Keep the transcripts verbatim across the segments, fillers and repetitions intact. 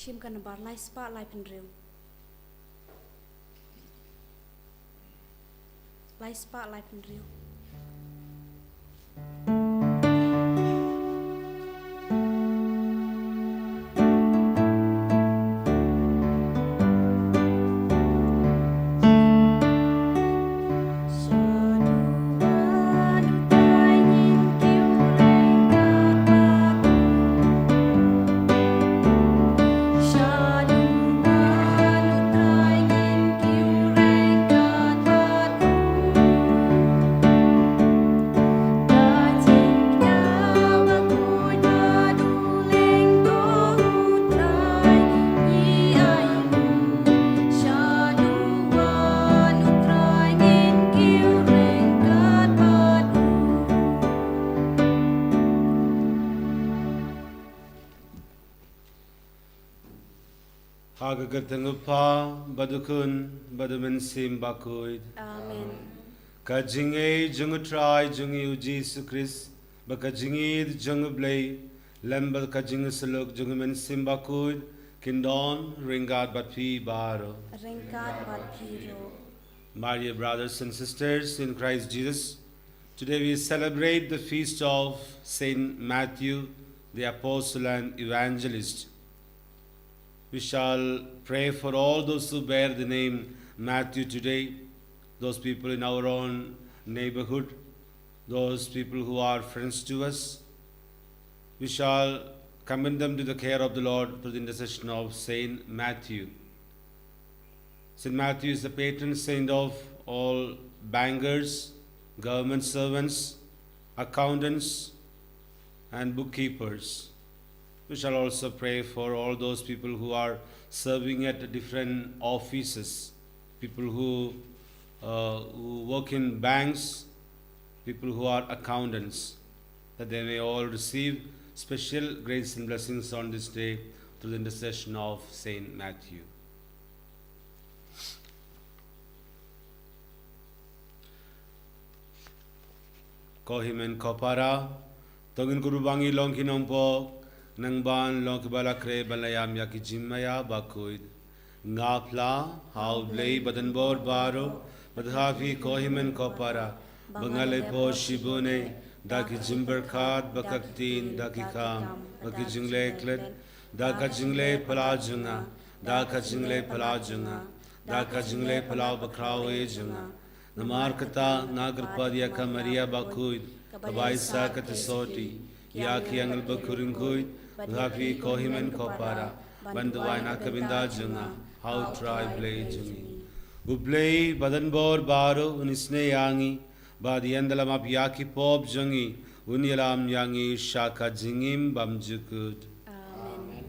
Shim ka nambar lai spah lai phew hynriew. Lai spah lai phew hynriew. Ha ka kyrteng u Kpa, bad u Khun, bad u Mynsiem Bakhuid. Amen. Ka jingngeit jong u Trai jong ngi u Jisu Khrist, bad ka jingïeit jong u Blei, lem bad ka jingïasyllok jong u Mynsiem Bakhuid, kin don ryngkat bad phi baroh. Ryngkat bad phi ruh. My dear brothers and sisters in Christ Jesus, today we celebrate the feast of Saint Matthew, the Apostle and Evangelist. We shall pray for all those who bear the name Matthew today, those people in our own neighborhood, those people who are friends to us. We shall commit them to the care of the Lord through the intercession of Saint Matthew. Saint Matthew is the patron saint of all bankers, government servants, accountants, and bookkeepers. We shall also pray for all those people who are serving at different offices, people who, uh, who work in banks, people who are accountants, that they may all receive special grace and blessings on this day through the intercession of Saint Matthew. Ko hynmen ko para, to ngin kyrkhu ba ngin long ki nongpop, nang ban long kiba la khreh ban la ïam ïa ki jingma ïa bakhuid. Nga phla ha u Blei badonbor baroh, bad ha phi ko hynmen ko para, ba nga la pop shibun eh, da ki jingpyrkhat, ba ka ktien, da ki kam, ba ki jingleh klet, da ka jingleh phylla jong nga, da ka jingleh phylla jong nga, da ka jingleh phylla bakhraw eh jong nga. Namar kata nga kyrpad ïa ka Maria bakhuid, kaba ai sa ka theisotti ïa ki angel bakhun ryngkhuid, bad ha phi ko hynmen ko para, ban duwai na ka bynta jong nga ha u Trai Blei jong ngi. U Blei badonbor baroh un isynei ïa ngi, bad un ïalam ïa ki pop jong ngi, un ïalam ïa ngi sha ka jingim bymjukut. Amen.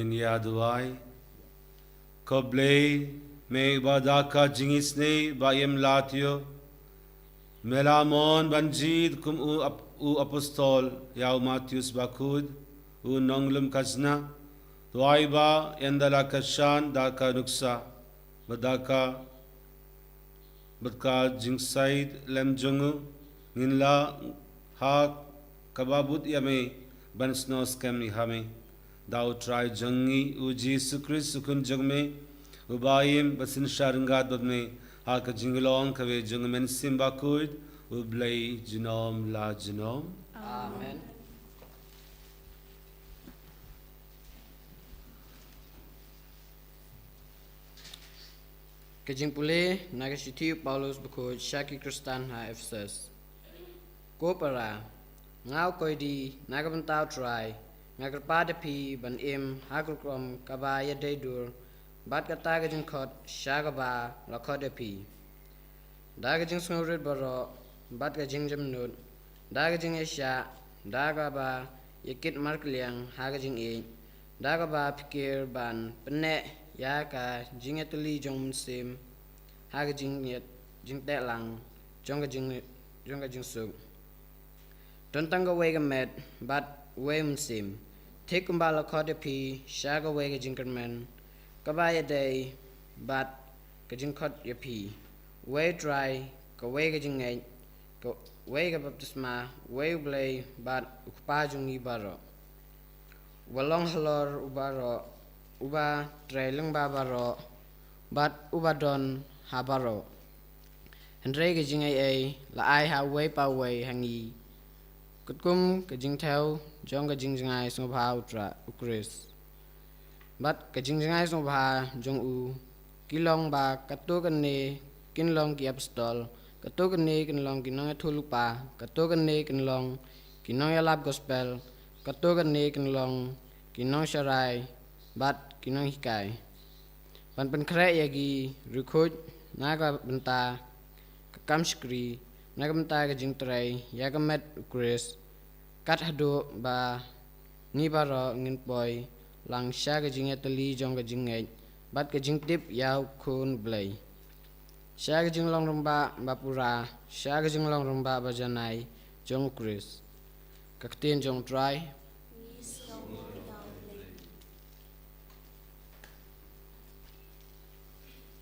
Ngin ïa duwai. Ko Blei, me ba da ka jingisynei ba im la tio, me la mon ban jied kum u ap-, u apostol ïa u Matheus Bakhuid, u nonglum khajna. Duwai ba ynda la kyrshan da ka nuksa, ba da ka bad ka jingshai lem jong u, ngin lah ha kaba bud ïa me ban snoh skhem ïa me. Da U Trai jong ngi U Jisu Khrist U Khun jong me, uba im bad synshar ryngkat bad me ha ka jinglong kawei jong U Mynsiem Bakhuid, U Blei junom la junom. Amen. Ka jingpule na ka shithi u Paulus bakhuid sha ki Khristan ha Ephesus. Ko para, nga u koidi na ka bynta U Trai, nga kyrpad ïa phi ban im ha ka rukom kaba ïadei dur bad kata ka jingkhot sha kaba la khot ïa phi. Da ka jingsngewrit baroh, bad ka jingjemnud, da ka jingïaishah, da kaba ïakit markylliang ha ka jingïeit, da kaba phikir ban pynneh ïa ka jingïatylli jong u Mynsiem ha ka jingïeit, jingteh lang jong ka jing, jong ka jingsuk. Don tang kawei ka met bad uwei u Mynsiem, thik kumba la khot ïa phi sha kawei ka jingkyrmen kaba ïadei bad ka jingkhot ïa phi. Uwei U Trai, kawei ka jingngeit, kawei ka baptisma, uwei U Blei bad U Kpa jong ngi baroh, uba long halor u baroh, uba trei lyngba baroh bad uba don ha baroh. Hynrei ka jingaiei la ai ha uwei pa uwei ha ngi, katkum ka jingthew jong ka jingjngai sngewbha U Trai, U Khrist. Bad ka jingjngai sngewbha jong u ki long ba kato kane kin long ki apostol, kato kane kin long ki nongïathuhlypa, kato kane kin long ki nongïalap gospel, kato kane kin long ki nongsharai bad ki nonghikai. Ban pynkhreh ïa ki riewkhuid na ka bynta ka kam shakri, na ka bynta ka jingtrei ïa ka met U Khrist, kat haduh ba ngi baroh ngin poi lang sha ka jingïatylli jong ka jingngeit bad ka jingtip ïa U Khun U Blei, sha ka jinglong rangbah ba pura, sha ka jinglong rangbah ba janai jong U Khrist. Ka ktien jong U Trai.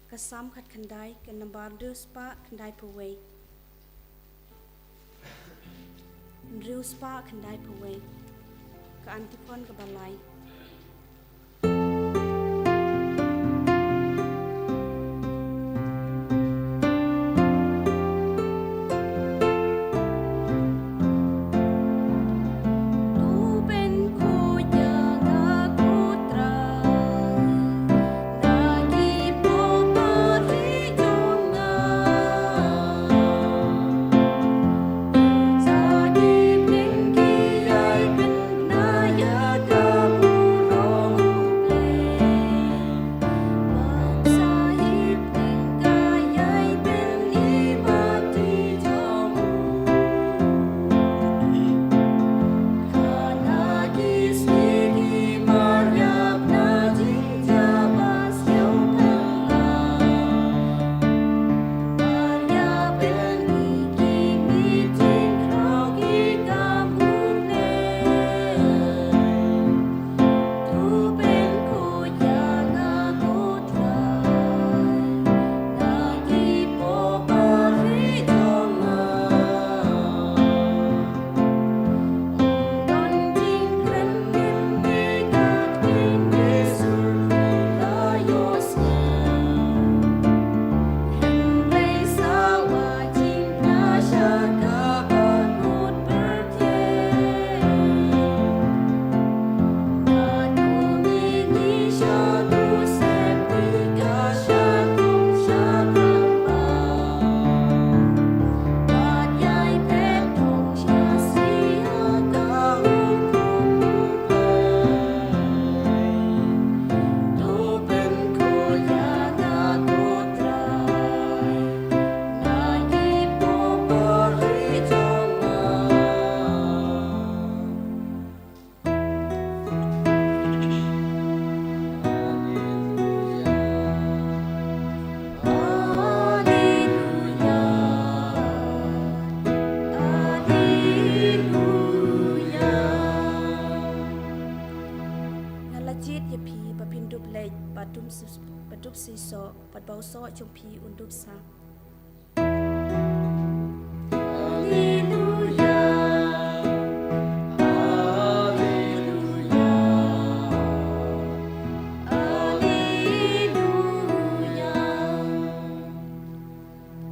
Ka Salm khatkhyndai, ka nambar hynriew spah khyndaiphew wei. Hynriew spah khyndaiphew wei. Ka antiphon kaba lai. bad ba u soh jong phi un dup sah. Alleluia, alleluia, alleluia.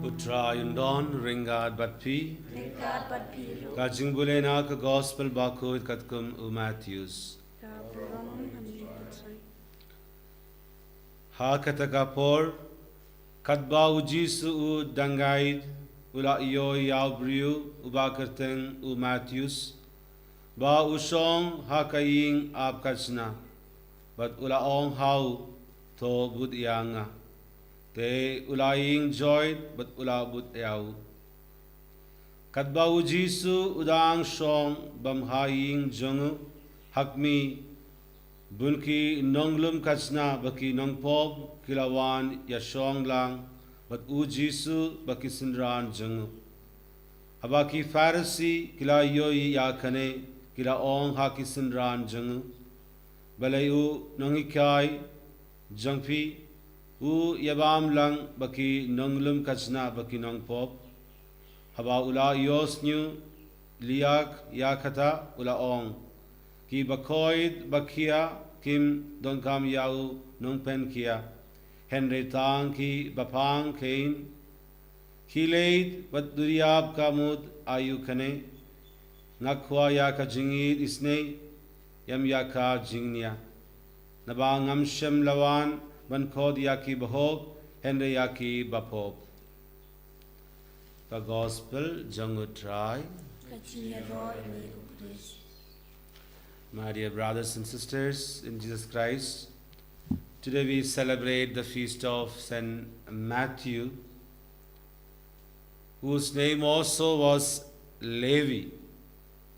U Trai un don ryngkat bad phi. Ryngkat bad phi ruh. Ka jingbulei na ka Gospel bakhuid katkum u Mathaios. Ka burom ha me ko Trai. Ha kata ka por, katba u Jisu u dang ïaid, u la ïohi ïa u briew uba kyrteng u Mathaios, ba u shong ha ka ïing ap khajna, bad u la ong ha u, to bud ïa nga. Te u la ïeng joit bad u la bud ïa u. Katba u Jisu u dang shong bam ha ïing jong u, ha khmih, bun ki nonglum khajna bad ki nongpop ki la wan ïa shong lang bad u Jisu bad ki synran jong u. Haba ki Pharisi ki la ïohi ïa kane, ki la ong ha ki synran jong u, balei u nonghikai jong phi u ïabam lang bad ki nonglum khajna bad ki nongpop? Haba u la ïohsngew liak ïa kata, u la ong, ki bakhuid bakhia kim donkam ïa u nongpynkhia, hynrei tang ki baphang kein. Khie leit bad duriap ka mut aïu kane, nga kwah ïa ka jingïeit isynei, ym ïa ka jingnia. Naba ngam shym la wan ban khot ïa ki bahok, hynrei ïa ki bapop. Ka Gospel jong u Trai. Ka jingïaroh ïa me ko Khrist. My dear brothers and sisters in Jesus Christ, today we celebrate the feast of Saint Matthew, whose name also was Levi.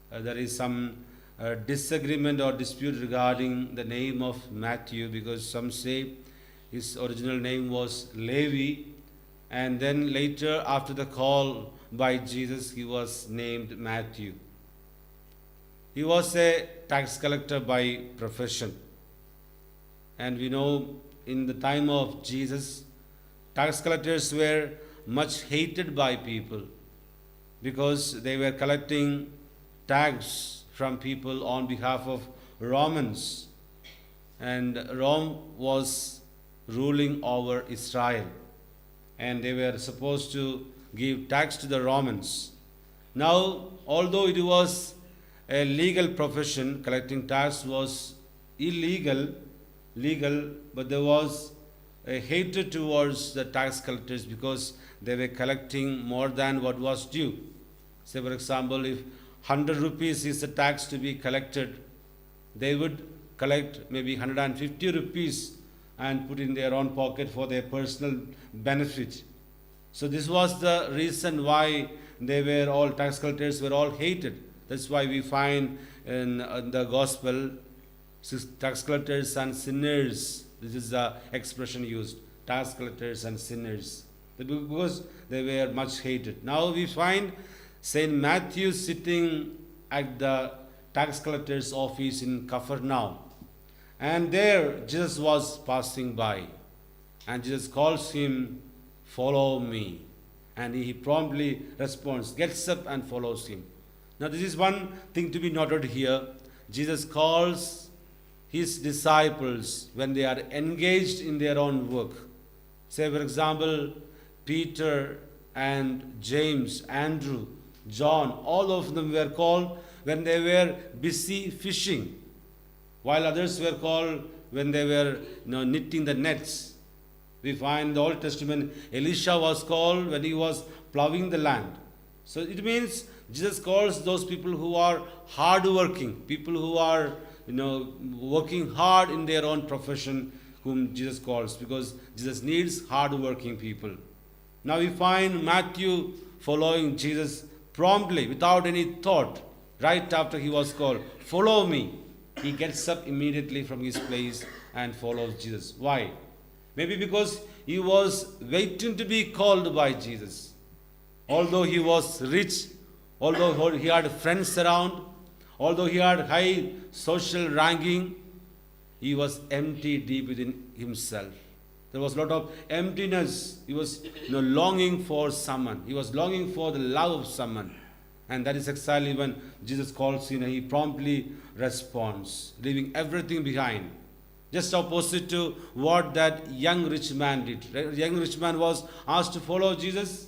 Uh, there is some uh, disagreement or dispute regarding the name of Matthew, because some say his original name was Levi, and then later, after the call by Jesus, he was named Matthew. He was a tax collector by profession. And we know in the time of Jesus, tax collectors were much hated by people because they were collecting tax from people on behalf of Romans. And Rome was ruling over Israel, and they were supposed to give tax to the Romans. Now, although it was a legal profession, collecting tax was illegal, legal, but there was a hatred towards the tax collectors because they were collecting more than what was due. Say, for example, if one hundred rupees is the tax to be collected, they would collect maybe one hundred fifty rupees and put in their own pocket for their personal benefit. So this was the reason why they were all, tax collectors were all hated. That's why we find in, in the gospel, sis-, tax collectors and sinners. This is the expression used, tax collectors and sinners. They, because they were much hated. Now we find Saint Matthew sitting at the tax collector's office in Capernaum. And there Jesus was passing by. And Jesus calls him, "Follow me." And he promptly responds, gets up and follows him. Now, this is one thing to be noted here. Jesus calls his disciples when they are engaged in their own work. Say, for example, Peter and James, Andrew, John, all of them were called when they were busy fishing, while others were called when they were, you know, knitting the nets. We find in the Old Testament, Elisha was called when he was plowing the land. So it means Jesus calls those people who are hardworking, people who are, you know, working hard in their own profession, whom Jesus calls, because Jesus needs hardworking people. Now we find Matthew following Jesus promptly, without any thought, right after he was called, "Follow me." He gets up immediately from his place and follows Jesus. Why? Maybe because he was waiting to be called by Jesus. Although he was rich, although he had friends around, although he had high social ranking, he was empty deep within himself. There was a lot of emptiness. He was, you know, longing for someone. He was longing for the love of someone. And that is exactly when Jesus calls him, and he promptly responds, leaving everything behind. Just opposite to what that young rich man did. The young rich man was asked to follow Jesus.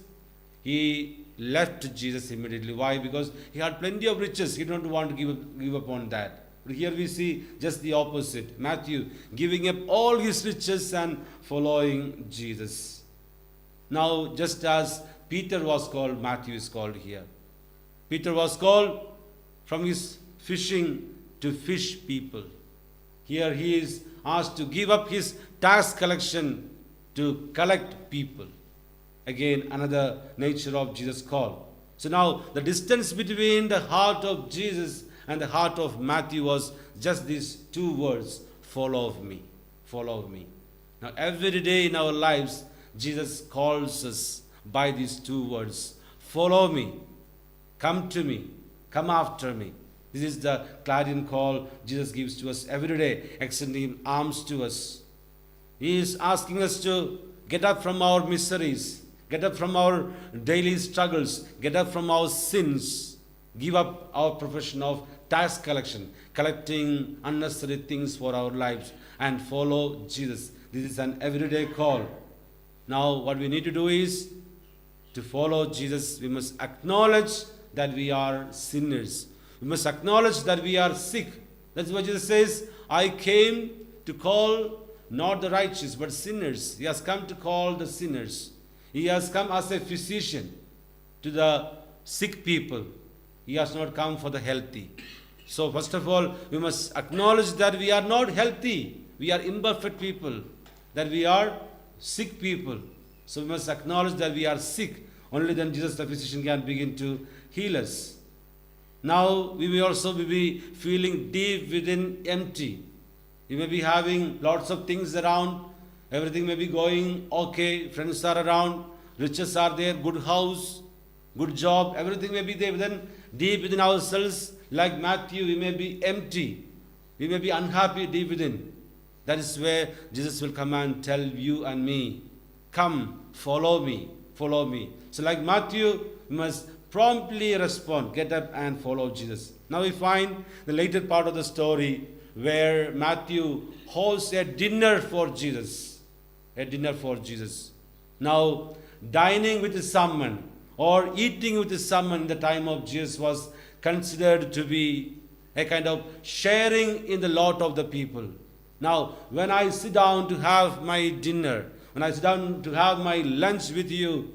He left Jesus immediately. Why? Because he had plenty of riches. He did not want to give up, give up on that. But here we see just the opposite. Matthew giving up all his riches and following Jesus. Now, just as Peter was called, Matthew is called here. Peter was called from his fishing to fish people. Here he is asked to give up his tax collection to collect people. Again, another nature of Jesus' call. So now, the distance between the heart of Jesus and the heart of Matthew was just these two words: "Follow me, follow me." Now, every day in our lives, Jesus calls us by these two words: "Follow me, come to me, come after me." This is the clarion call Jesus gives to us every day, extending arms to us. He is asking us to get up from our miseries, get up from our daily struggles, get up from our sins, give up our profession of tax collection, collecting unnecessary things for our lives, and follow Jesus. This is an everyday call. Now, what we need to do is to follow Jesus, we must acknowledge that we are sinners. We must acknowledge that we are sick. That's why Jesus says, "I came to call not the righteous, but sinners." He has come to call the sinners. He has come as a physician to the sick people. He has not come for the healthy. So, first of all, we must acknowledge that we are not healthy. We are imperfect people, that we are sick people. So, we must acknowledge that we are sick. Only then Jesus the physician can begin to heal us. Now, we may also be feeling deep within empty. We may be having lots of things around. Everything may be going okay. Friends are around. Riches are there. Good house, good job. Everything may be there. But then, deep within ourselves, like Matthew, we may be empty. We may be unhappy deep within. That is where Jesus will come and tell you and me, "Come, follow me, follow me." So, like Matthew, we must promptly respond, get up and follow Jesus. Now we find the later part of the story where Matthew hosts a dinner for Jesus. A dinner for Jesus. Now, dining with someone or eating with someone in the time of Jesus was considered to be a kind of sharing in the lot of the people. Now, when I sit down to have my dinner, when I sit down to have my lunch with you,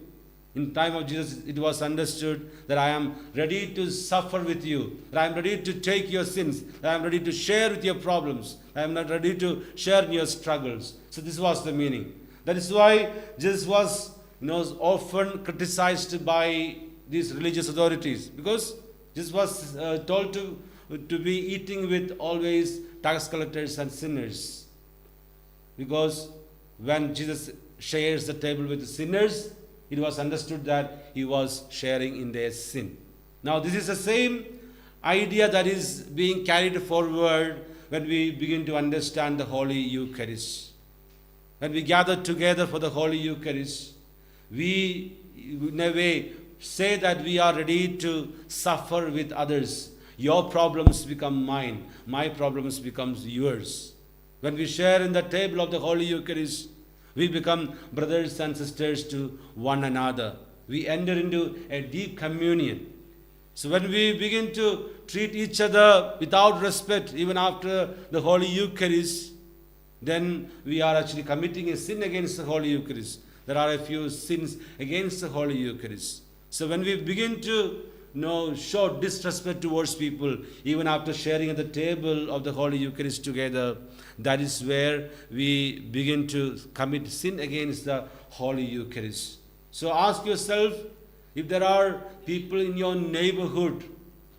in time of Jesus, it was understood that I am ready to suffer with you, that I am ready to take your sins, that I am ready to share with your problems, I am not ready to share in your struggles. So this was the meaning. That is why Jesus was, you know, often criticized by these religious authorities, because Jesus was, uh, told to, to be eating with always tax collectors and sinners. Because when Jesus shares the table with the sinners, it was understood that he was sharing in their sin. Now, this is the same idea that is being carried forward when we begin to understand the Holy Eucharist. When we gather together for the Holy Eucharist, we, in a way, say that we are ready to suffer with others. Your problems become mine, my problems becomes yours. When we share in the table of the Holy Eucharist, we become brothers and sisters to one another. We enter into a deep communion. So when we begin to treat each other without respect, even after the Holy Eucharist, then we are actually committing a sin against the Holy Eucharist. There are a few sins against the Holy Eucharist. So when we begin to, you know, show disrespect towards people, even after sharing at the table of the Holy Eucharist together, that is where we begin to commit sin against the Holy Eucharist. So ask yourself, if there are people in your neighborhood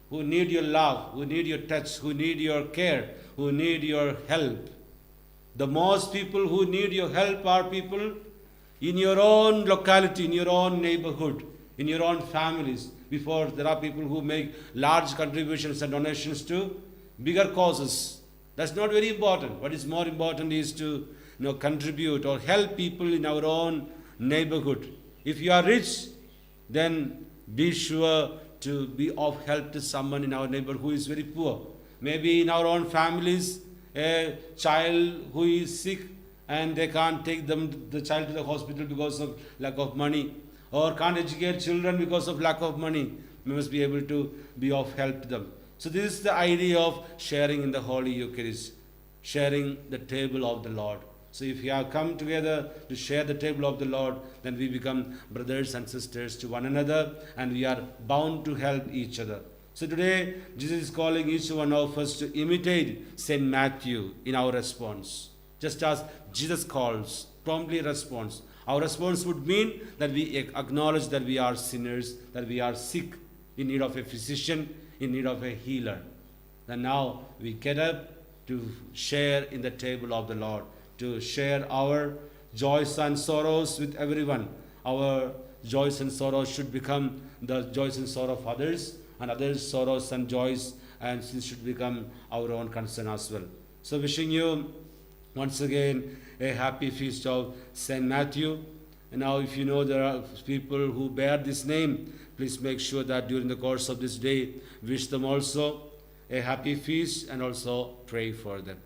who need your love, who need your touch, who need your care, who need your help, the most people who need your help are people in your own locality, in your own neighborhood, in your own families. Before, there are people who make large contributions and donations to bigger causes. That's not very important. What is more important is to you know, contribute or help people in our own neighborhood. If you are rich, then be sure to be of help to someone in our neighborhood who is very poor. Maybe in our own families, a child who is sick and they can't take them, the child, to the hospital because of lack of money, or can't educate children because of lack of money. We must be able to be of help to them. So this is the idea of sharing in the Holy Eucharist, sharing the table of the Lord. So if we have come together to share the table of the Lord, then we become brothers and sisters to one another, and we are bound to help each other. So today, Jesus is calling each one of us to imitate Saint Matthew in our response. Just as Jesus calls, promptly response. Our response would mean that we ac-, acknowledge that we are sinners, that we are sick, in need of a physician, in need of a healer. Then now we get up to share in the table of the Lord, to share our joys and sorrows with everyone. Our joys and sorrows should become the joys and sorrow of others, and others' sorrows and joys, and this should become our own concern as well. So wishing you once again a happy feast of Saint Matthew. And now, if you know there are people who bear this name, please make sure that during the course of this day, wish them also a happy feast and also pray for them.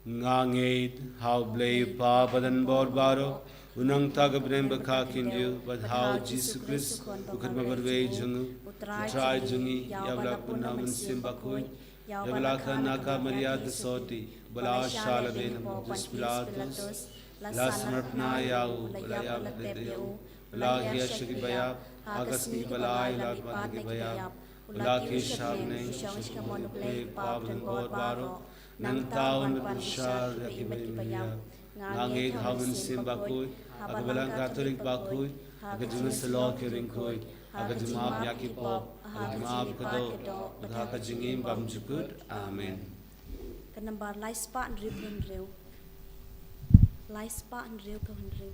Nga ngeit ha U Blei U Kpa badonbor baroh, U Nongthoh ka bneng bad ka khyndiat, bad ha U Jisu Khrist, U Kynrad marwei jong U, U Trai jong ngi, ïa uba la pynlong da U Mynsiem Bakhuid, ïa uba la khot na ka Maria Theisotti, uba la shah lade na Pontius Pilatus, la sngewthuh ïa u, la ïap, la tep ïa u, la hiar sha ki baïap, ha ka sngi kaba lai u la leit pat na ki baïap, u la kiew sha bneng, u shong sha ka mon U Blei U Kpa badonbor baroh, nangta un pynshai ïa ki bymman bad ki baïap. Nga ngeit ha U Mynsiem Bakhuid, ha ka Balang Katholik bakhuid, ha ka jingïasyllok ki riewkhuid, ha ka jingmap ïa ki pop, ha ka jingmap ka doh, bad ha ka jingim bymjukut. Amen. Ka nambar lai spah hynriew phew hynriew. Lai spah hynriew phew hynriew.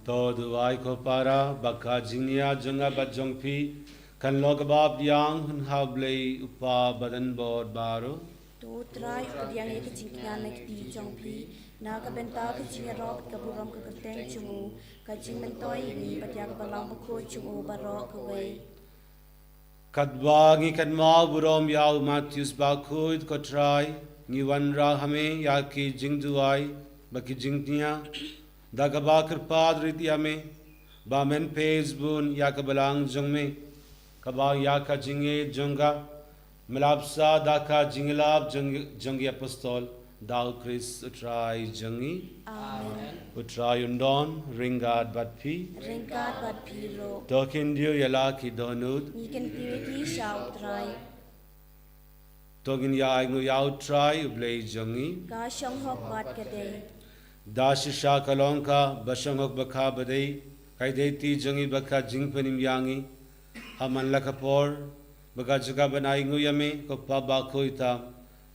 To duwai ko para ba ka jingïaid jong nga bad jong phi kan long kaba pdiang ha U Blei U Kpa badonbor baroh. To Trai, pdiang ïa ka jingkñia na ka kti jong phi, na ka bynta ka jingïaroh bad ka burom ka kyrteng jong u, ka jingmyntoi ïa ngi bad ïa ka Balang Bakhuid jong u baroh kawei. Katba ngi kynmaw burom ïa u Matheus Bakhuid, ko Trai, ngi wanrah ha me ïa ki jingduwai bad ki jingkñia, da kaba kyrpad rit ïa me ba men peit bun ïa ka balang jong me, kaba ïa ka jingïeit jong ka me la bsa da ka jingïalap jong, jong ki apostol, da U Khrist U Trai jong ngi. Amen. U Trai un don ryngkat bad phi. Ryngkat bad phi ruh. To khyndiat ïa la ki dohnud. Ngi kyntiew ïa ki sha U Trai. To ngin ïa ainguh ïa U Trai U Blei jong ngi. Ka shong hok bad ka dei. Da shisha ka long ka ba shong hok bad ka ba dei. Ka ïadei ti jong ngi bad ka jingpynim ïa ngi ha man la ka por, bad ka jaka ban ainguh ïa me, ko Pa bakhuid tam,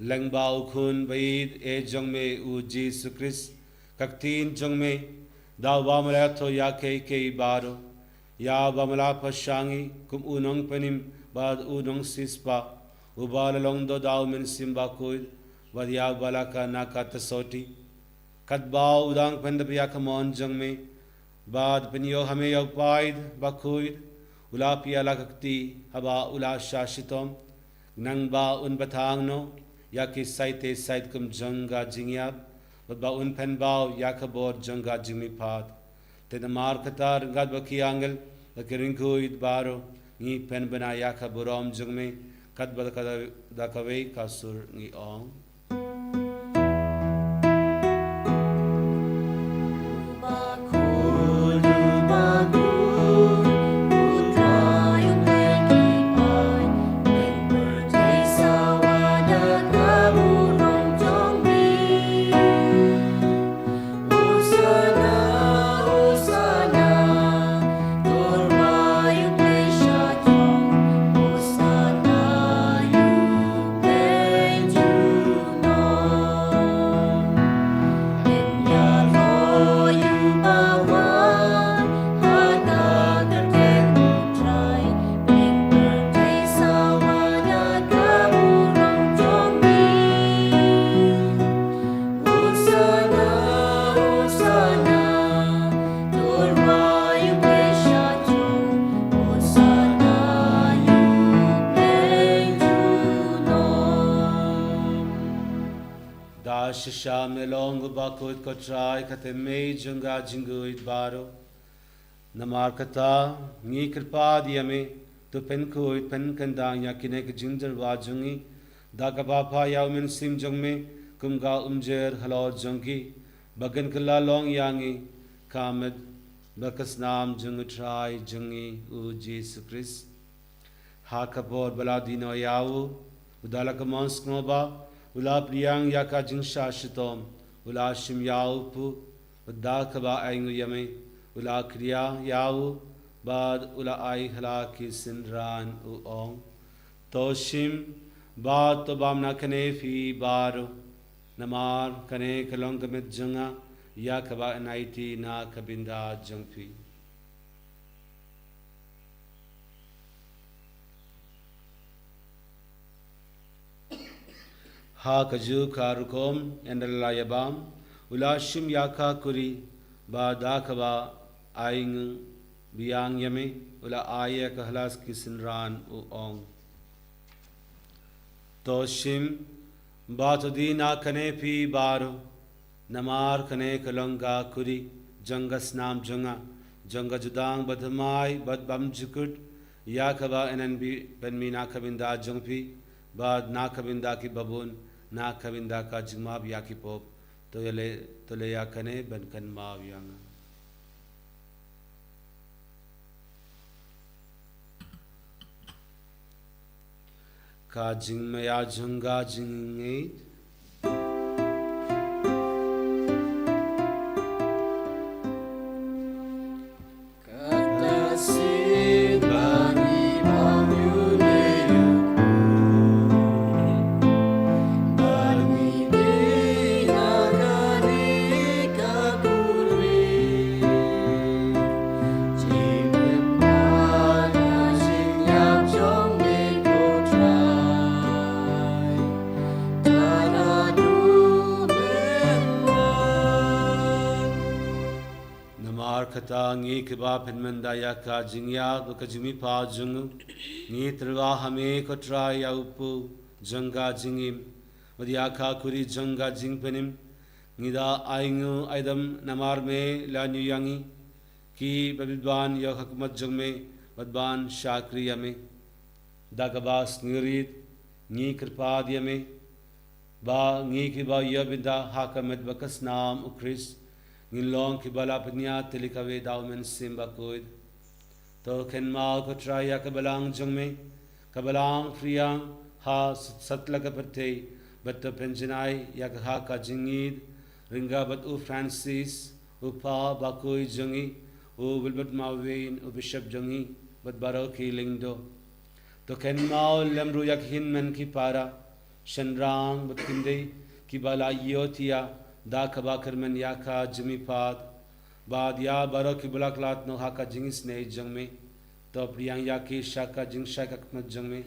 lyngba u Khun ba ïeit eh jong me u Jisu Khrist, ka ktien jong me, da uba me la thoh ïa kiei kiei baroh, ïa uba me la pynshah ngi kum u nongpynim bad u nongsiewspah, uba la long doh da u Mynsiem Bakhuid, bad ïa uba la kha na ka ta soti. Katba u dang pyndep ïa ka mon jong me, bad pynïoh ha me ïa u paid bakhuid, u la pynïaid la ka kti, haba u la shah shitom, khnang ba un batai noh ïa ki saite sait kum jong ka jingïap, bad ba un pynbha ïa ka bor jong ka jingmihpat. Te namar kata ryngkat bad ki angel, bad ki riewkhuid baroh, ngi pynbna ïa ka burom jong me, katba da ka, da kawei ka sur ngi ong. Da shisha me long u bakhuid ko Trai, ka tei me jong ka jingkhuid baroh. Namar kata, ngi kyrpad ïa me, to pynkhuid pynkhyndang ïa kine ki jingjyrwa jong ngi, da kaba phah ïa u Mynsiem jong me kum ka umjer halor jong ki, ba kin kylla long ïa ngi ka met bad ka snam jong u Trai jong ngi u Jisu Khrist. Ha ka por ba la die noh ïa u, u da la ka mon sngewbha, u la pdiang ïa ka jingshah shitom, u la shim ïa u puh, bad da kaba ainguh ïa me, u la khriat ïa u, bad u la ai ha la ki synran u ong. To shim, bad to bam na kane phi baroh, namar kane ka long ka met jong nga, ïa kaba yn aiti na ka bynta jong phi. Ha kajuh ka rukom, ynda la ïa bam, u la shim ïa ka kuri, bad da kaba ainguh biang ïa me, u la ai ïa ka ha la ki synran u ong. To shim, bad to die na kane phi baroh, namar kane ka long ka kuri jong ka snam jong nga, jong ka jutang bathymmai bad bymjukut, ïa kaba yn pynmih na ka bynta jong phi, bad na ka bynta ki babun, na ka bynta ka jingmap ïa ki pop. To ïaleh, to leh ïa kane ban kynmaw ïa nga. Ka jingmaïa jong ka jingngeit. Namar kata ngi kiba pynmynda ïa ka jingïap bad ka jingmihpat jong u, ngi tyrwa ha me ko Trai ïa u puh jong ka jingim, bad ïa ka kuri jong ka jingpynim, ngi da ainguh aidam namar me la ñiew ïa ngi, kiba bit ban ïoh ha khmat jong me, bad ban shakri ïa me. Da kaba sngewrit, ngi kyrpad ïa me, ba ngi kiba ïoh bynta ha ka met bad ka snam u Khrist, ngin long kiba la pynïaid tylli kawei da u Mynsiem Bakhuid. To kynmaw ko Trai ïa ka balang jong me, ka balang phriang ha sat-, satlak ka pyrthei, bad to pynjanai ïa ka ha ka jingïeid, ryngkat bad u Francis, u Pope bakhuid jong ngi, U Wilbert Mawien, u Bishop jong ngi, bad baroh ki lyngdoh. To kynmaw lem ruh ïa ki hynmen ki para, shynrang bad khyndai, kiba la ïoh thiah da kaba kyrmen ïa ka jingmihpat, bad ïa baroh kiba la khlad noh ha ka jingisynei jong me. To pdiang ïa ki sha ka jingshai khidmat jong me.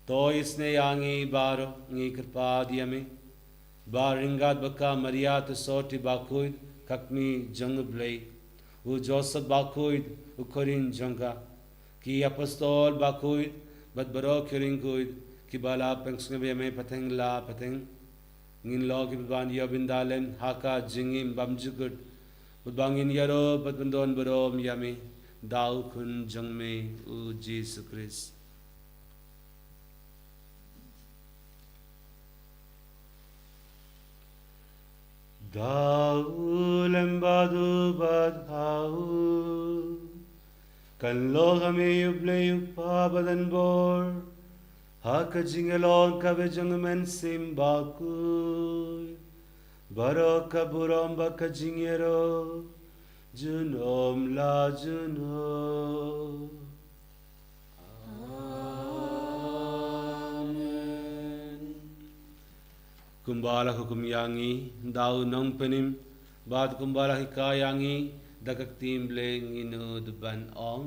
To isynei ïa ngi baroh, ngi kyrpad ïa me, ba ryngkat bad ka Maria Theisotti Bakhuid, ka kmie jong U Blei, u Joseph Bakhuid, u khun jong ka, ki apostol bakhuid, bad baroh ki riewkhuid, kiba la pynsngewbha ïa me pateng la pateng, ngin long kiba ban ïoh bynta lem ha ka jingim bymjukut, bad ba ngin ïaroh bad pyndonburom ïa me da u Khun jong me, u Jisu Khrist. Da u lem bad u bad ha u, kan long ha me U Blei U Kpa badonbor, ha ka jingïalong kaba jong U Mynsiem Bakhuid, baroh ka burom bad ka jingïaroh, junom la junom. Amen. Kumba la hukum ïa ngi da u Nongpynim, bad kumba la hikai ïa ngi da ka ktien Blei, ngin nud ban ong: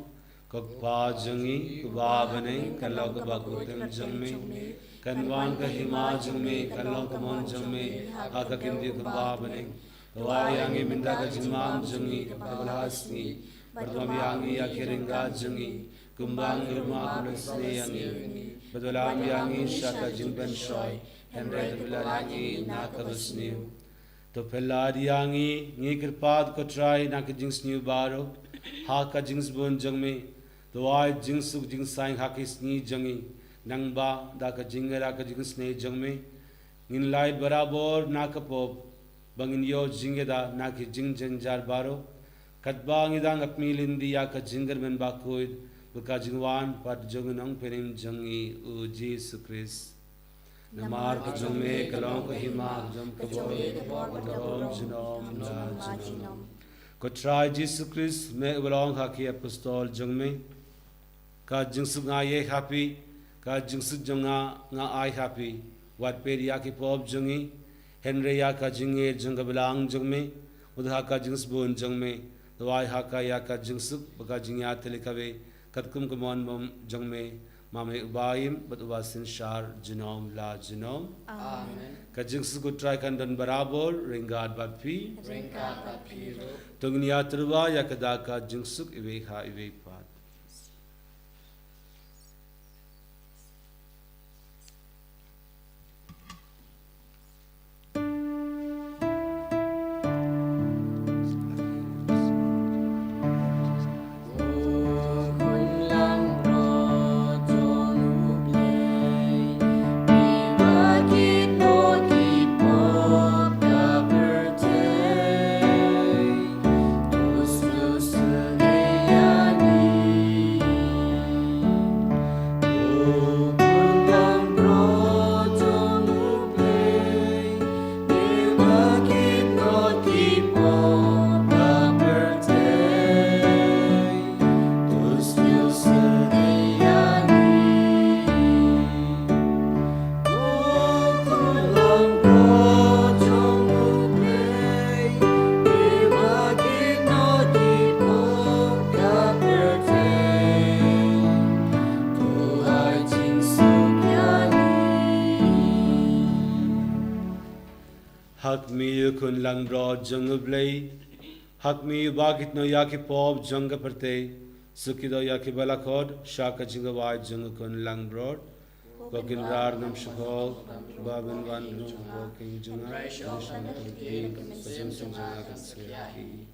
Ko Kpa jong ngi, uba ha bneng, kan long ka bakhuid ka kyrteng jong me, kan wan ka hima jong me, kan long ka mon jong me ha ka kynthei kumba ha bneng. To ai ïa ngi mynta ka jingbam jong ngi kaba la ha sngi, bad to bam ïa ngi ïa ki ryngkat jong ngi, kumba ngi ruh ma ki ba isynei ïa ngi. Bad to lam ïa ngi sha ka jingpynshoi, hynrei to pynlait ïa ngi na ka basniew. To pynlait ïa ngi, ngi kyrpad ko Trai, na ki jingsniew baroh ha ka jingsbun jong me. To ai jingsuk jingsaiñ ha ki sngi jong ngi, nangba da ka jingïada ka jingisynei jong me, ngin lait barabor na ka pop, ba ngin ïoh jingïada na ki jingjynjar baroh, katba ngi dang ap miet lynti ïa ka jingkyrmen bakhuid bad ka jingwan pat jong u Nongpynim jong ngi, u Jisu Khrist. Namar ka jong me ka long ka hima, ka jong me ka bor, ka bor, ka bor, junom la junom. Ko Trai Jisu Khrist, me uba la ong ha ki apostol jong me: Ka jingsuk nga ai ha phi, ka jingsuk jong nga nga ai ha phi. Wat peit ïa ki pop jong ngi, hynrei ïa ka jingïeit jong ka balang jong me, bad ha ka jingsbun jong me, to ai ha ka ïa ka jingsuk bad ka jingïatylli kawei, katkum ka mon bymjukut jong me, ma me uba im bad uba synshar junom la junom. Amen. Ka jingsuk u Trai kan don barabor ryngkat bad phi. Ryngkat bad phi ruh. To ngin ïatyrwa ïa ka da ka jingsuk iwei ha iwei pat. Ha khmih, u Khun langbrot jong U Blei. Ha khmih, uba kit noh ïa ki pop jong ka pyrthei. Suk kito ïa kiba la khot sha ka jingkhawai jong u Khun langbrot. Ko Kynrad ngam shah khot ba men wan rung hapoh khyndiat jong nga, hynrei sha ka ktien ka jong nga kan sa ïaid.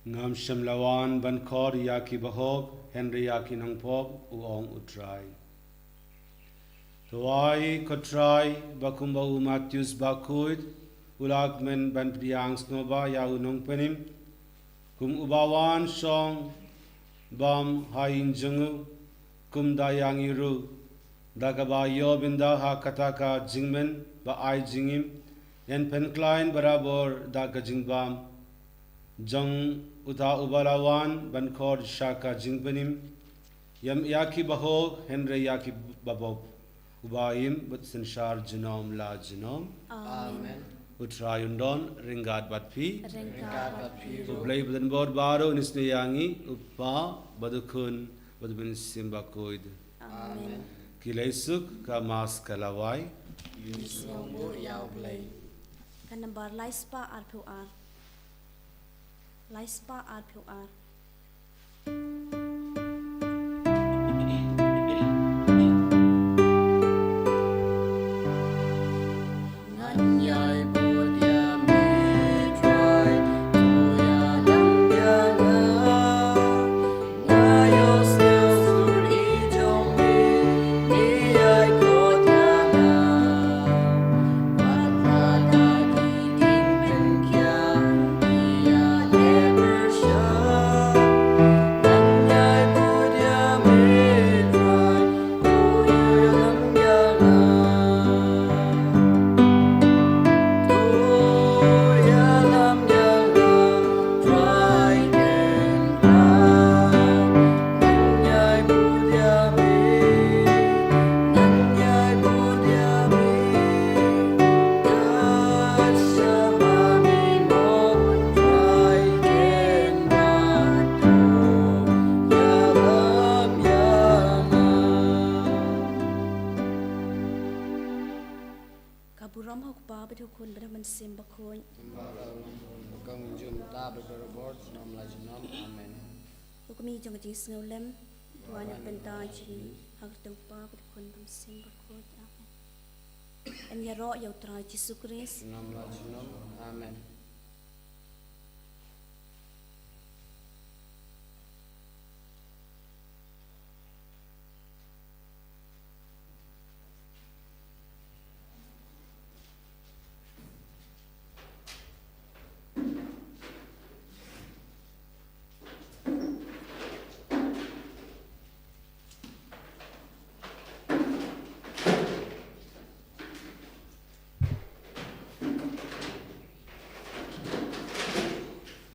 Ngam shym la wan ban khot ïa ki bahok, hynrei ïa ki nongpop, u ong u Trai. To ai ko Trai, ba kumba u Mathaios bakhuid u la kmen ban pdiang sngewbha ïa u nongpynim, kum uba wan shong bam ha ïing jong u, kumta ïa ngi ruh, da kaba ïoh bynta ha kata ka jingkmen ba ai jingim, yn pynkhlaiñ barabor da ka jingbam jong uta uba la wan ban khot sha ka jingpynim, ym ïa ki bahok, hynrei ïa ki babop, uba im bad synshar junom la junom. Amen. U Trai un don ryngkat bad phi. Ryngkat bad phi ruh. U Blei ba donbor baroh un isynei ïa ngi, u Kpa bad u Khun bad u Mynsiem Bakhuid. Amen. Ki leit suk, ka Mass ka la wai. Ïa u Blei. Ka nambar lai spah arphew ar. Lai spah arphew ar. Ka burom ha u Kpa bad u Khun bad u Mynsiem Bakhuid. Kumba ka long, ka long mynta bad barabor, junom la junom. Amen. U kmie jong ka jingsngewlem, to wan na ka bynta jong ngi, ha ka kyrteng u Kpa bad u Khun bad u Mynsiem Bakhuid. Amen. Yn ïaroh ïa u Trai Jisu Khrist. Junom la junom. Amen.